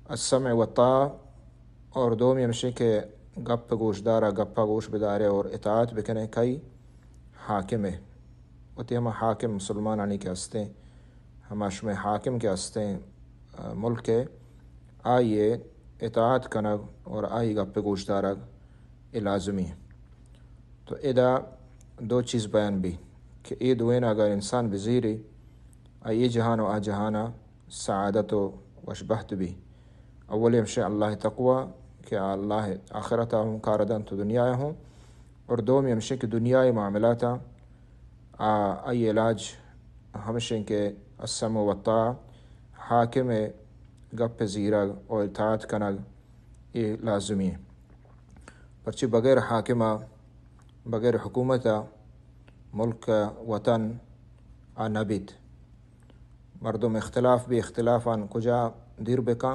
السمع والطاعة، اور دومی ہمشی کہ گپ گوش دارا، گپا گوش بدارے اور اطاعت بکنے کئی؟ حاکم ہے۔ وتی ہما حاکم مسلمانانی کہ ہستیں، ہما شمئے حاکم کہ ہستیں، آ، ملک ہے، آئی اطاعت کنگ اور آئی گپ گوش دارگ اے لازمی ہے۔ تو ادا دو چیز بیان بی کہ اے دوئین اگر انسان بزیری، آئی اے جہان و آ جہانا سعادت و وشبخت بی۔ اولی ہمشہ اللہ تقوی کہ آ اللہ آخرتا ہوں کار دنت و دنیا ہوں، اور دومی ہمشہ کہ دنیا معاملاتا آ، آئی علاج ہمشیں کہ السمع والطاعة، حاکم گپ زیرگ و اطاعت کنگ اے لازمی ہے۔ پرچی بغیر حاکما، بغیر حکومتا ملک وطن آ نبیت۔ مردم اختلاف بی، اختلافان کجا دیر بکن؟